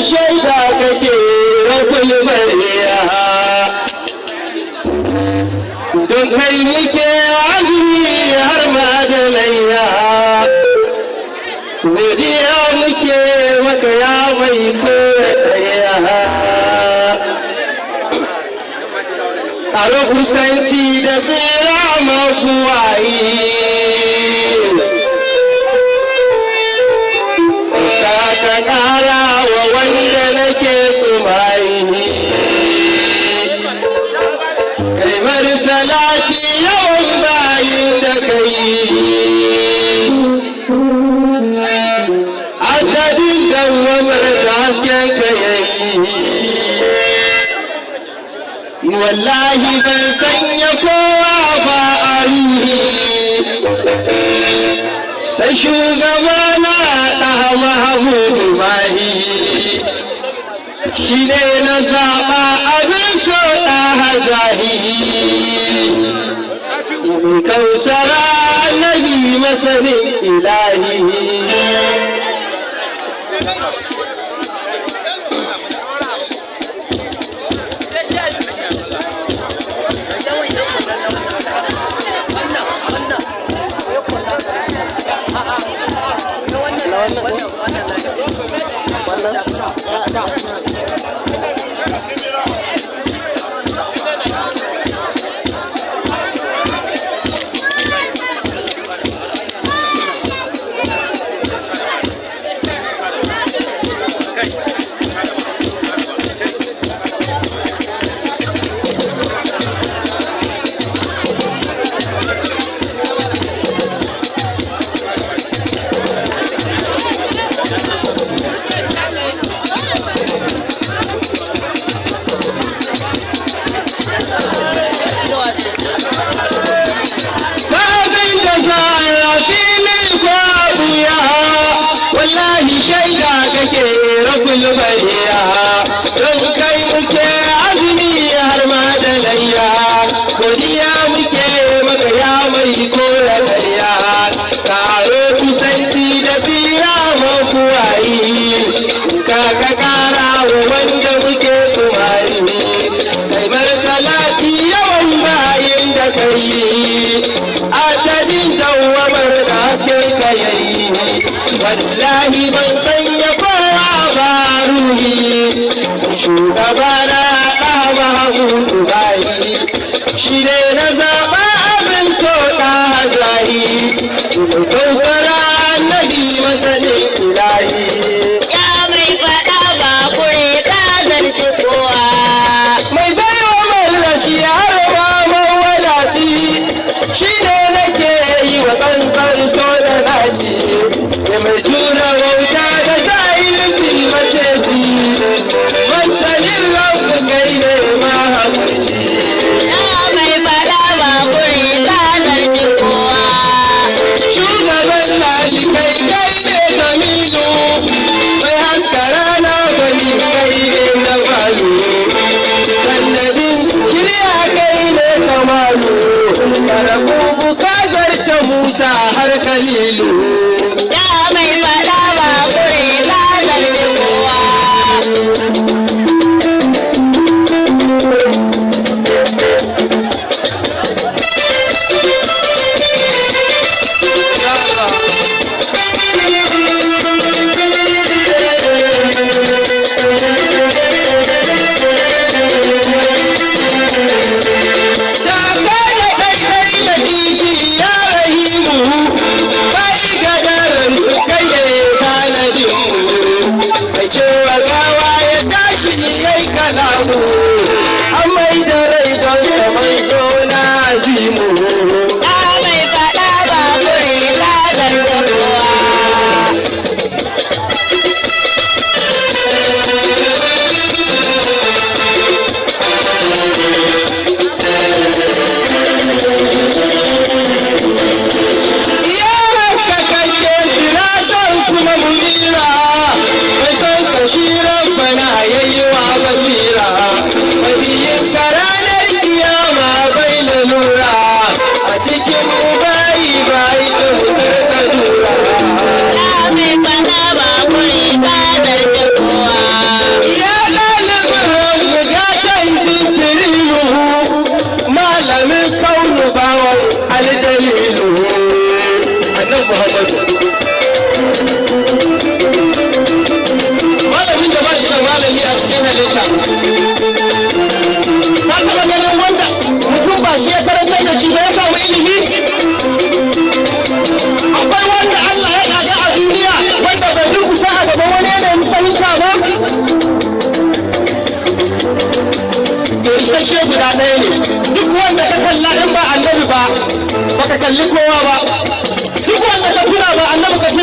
Shaida kake Rabbul bariya, don kai muke azumi har ma da layya. Godiya muke maka, ya mai koya. Karo kusanci da tsira mabuwayi, ka ta kara wa wanda nake tsumayi. Kai salati yawan bayin da kai, adadin dawamar da hasken ka yayi. Wallahi ban sanya kowa ba a ruhi sai shugaba na ɗa Mahamudu Mahi. Shi ne na zaɓa abin so, ɗa jahihi mai kausara, Nabi masanin ilahi. Babin da za a fili ko abuya, wallahi shaida kake Rabbul bariya, don kai muke azumi har ma da layya. Godiya muke maka, ya mai kora karya. Karo kusanci da tsira makuwayi, ka ka kara wa wanda muke kumayi. Kai bar salati yawan bayin da kai, adadin dawamar da hasken ka yayi. Wallahi ban sanya kowa ba ruhi sai shugaba na ɗa Mahamudu bayi. Shi ne na zaɓa abin so, ɗa hajahi mai kausara, Annabi masanin ilahi. Ya mai faɗa ba kure ka zarci kowa. Mai baiwa mai rashi har ma mawadaci, shi ne nake yi wa tsantsar so da naci. Ya mai jura wauta da jahilci maceci, masanin Rabu, kai ne mahaƙurci. Ya mai faɗa ba kure ka zarci kowa. Shugaban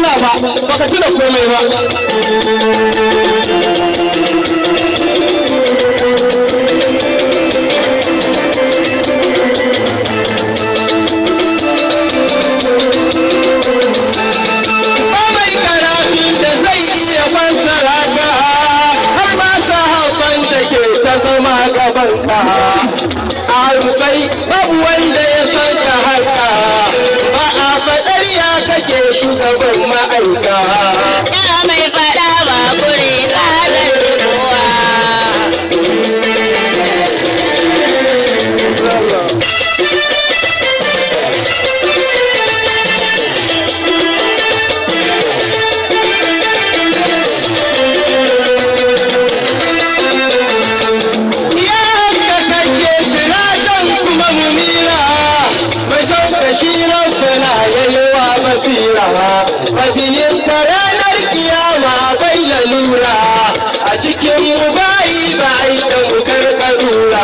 tuna ba, baka tuna komai ba. Ba mai karatun da zai iya fassara ka, har ba sa hakan da ke ta zama gaban ka. A rukai babu wanda ya san ka haka, ba a faɗar ya kake shugaban ma'aika. Ya mai faɗa ba kure ka zarci kowa. Ya haska kake siratan kuma munira, mai son ka shi rabbana yayewa basira. Mabiyin ka ranar kiyama bai lalura, a cikin mu bayi ba aika mu karkarura.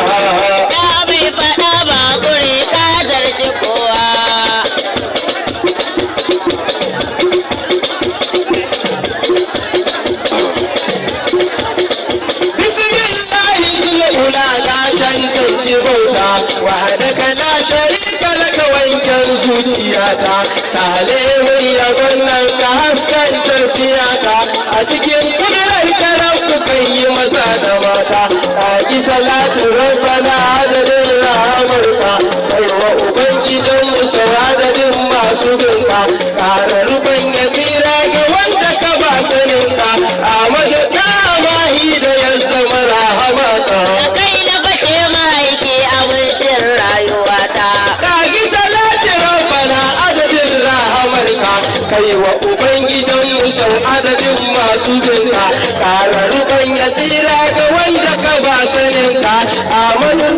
Ya mai faɗa ba kure ka zarci kowa. Bismillahi ula la cancanci bauta, wahdaka la sharika laka wancan zuciyata, sale mai yabon nan ka haskan tafiyata, a cikin kudurar karan ku kai yi maza da mata, ka ki salatu rabbana adadin rahamarka, kai wa ubangidan mu sau adadin masu binka, ƙara rufin ya tsira ga wanda ka ba saninka, Amadu mahi da ya zama rahamata. Da kai na fashe ma'aiki abincin rayuwata. Kagi salati rabbana adadin rahamarka, kai wa ubangidan mu sau adadin masu binka, ƙara rufin ya tsira ga wanda ka ba saninka, Amadu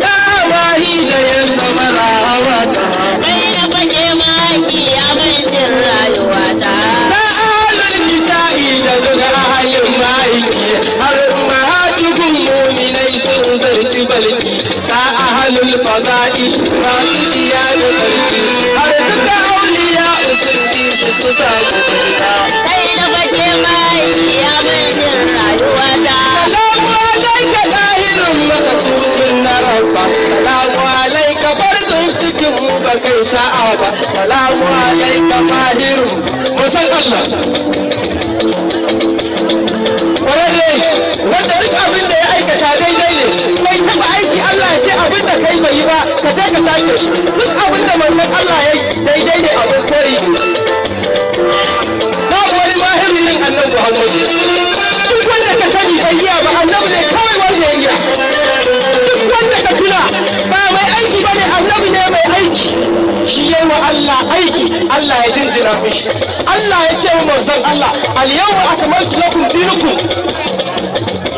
mahi da ya zama rahamata. Kai na fashe ma'aiki abincin rayuwata. Sa'alul kisa'i da duka ahalin ma'aiki, har mahatukun muminai sun zarci balki, sa'ahalul fada'i masu iya da sarki, har duka auliya sun fi su samu fita. Kai na fashe ma'aiki abincin rayuwata. Salamu alaika zahirin makasusun na rabba, salamu alaika fardun cikin mu ba kai sa'a ba, salamu alaika mahirin musan Allah. Kwararre wanda duk abin da ya aikata daidai ne, bai taɓa aiki Allah ya ce abin da kai bai yi ba, ka je ka sake shi. Duk abin da manzon Allah ya yi daidai ne abin koyi ne. Babu wani mahirin yin annabi Muhammadu. Duk wanda ka sani bai iya ba, annabi ne kawai wanda ya iya. Duk wanda ka tuna ba mai aiki ba ne, annabi ne mai aiki. Shi yi wa Allah aiki, Allah ya jinjina mishi. Allah ya ce wa manzon Allah, al-yawma akmaltu lakum dinakum.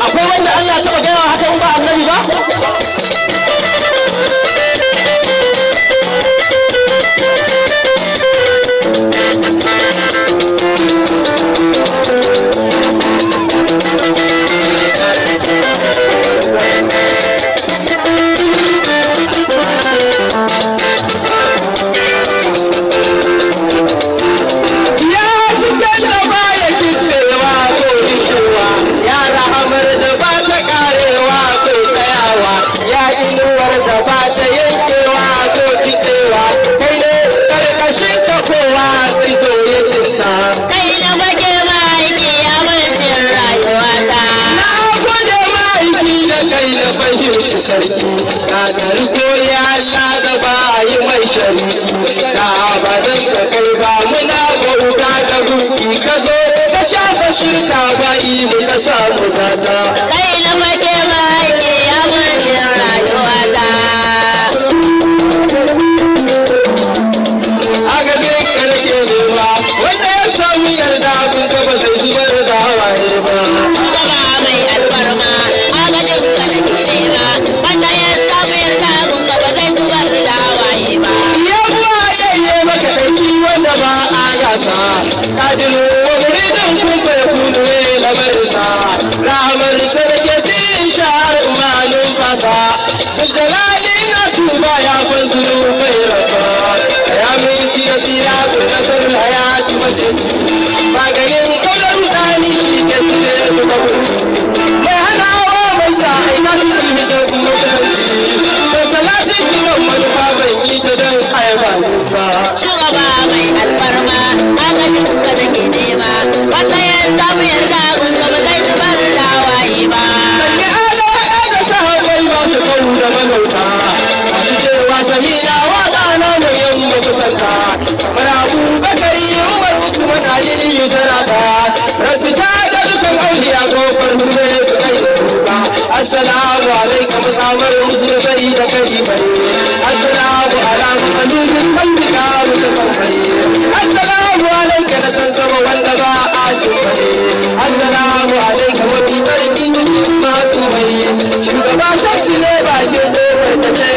Akwai wanda Allah ya taɓa gaya wa haka in ba annabi ba? Ya hasken da baya kiskewa ko dishewa, ya rahamar da ba ta karewa ko tsayawa, ya inuwar da ba ta yankewa ko cikewa, kai ne karkashin ta kowa zai zo ya cinta. Kai na fashe ma'aiki abincin rayuwata. Na gode ma'aiki da kai na fahimci sarki, na garko ya Allah da ba yi mai shariki, da abadan ka kai ba muna bauta da gunki ka zo ka shafa shirka ba yi mu ka samu gata. Kai na fashe ma'aiki abincin rayuwata. A gabe ka nake nema, wanda ya samu yarda kun ka ba zai zubar da hawaye ba. Shugaba mai alfarma, agajin ka nake nema, wanda ya samu yarda kun ga ba zai zubar da hawaye ba. Ya zuwa yayye maka ɗauki wanda ba a gasa, kadiru wa muridin kun bai kunu ne lamarinsa, rahamar sa da kunci. Mai hanawa mai sa aina cikin hijab musulunci. Mai salatin kiran manufa bai yi ta don ayaba ba. Shugaba mai alfarma, agajin ka nake nema, wanda ya samu ya samu ka ba zai zubar da hawaye ba. Sanyi alaƙa da sahabbai ba su karu da manauta. Masu cewa samina waƙa na mu yin makusanta. Kamar Abubakari Umar Usman Ali Sarata. Rabbi sa da dukan auliya kofar mu ne su kai ba. Assalamu alaikum tsamar musulmai da kai bare. Assalamu ala malumin kalbika mu ta san bare. Assalamu alaikum na can sama wanda ba a cin bare. Assalamu alaikum mafi tsarki cikin masu mai. Shugaba shafsi ne bakin kofar ta ce.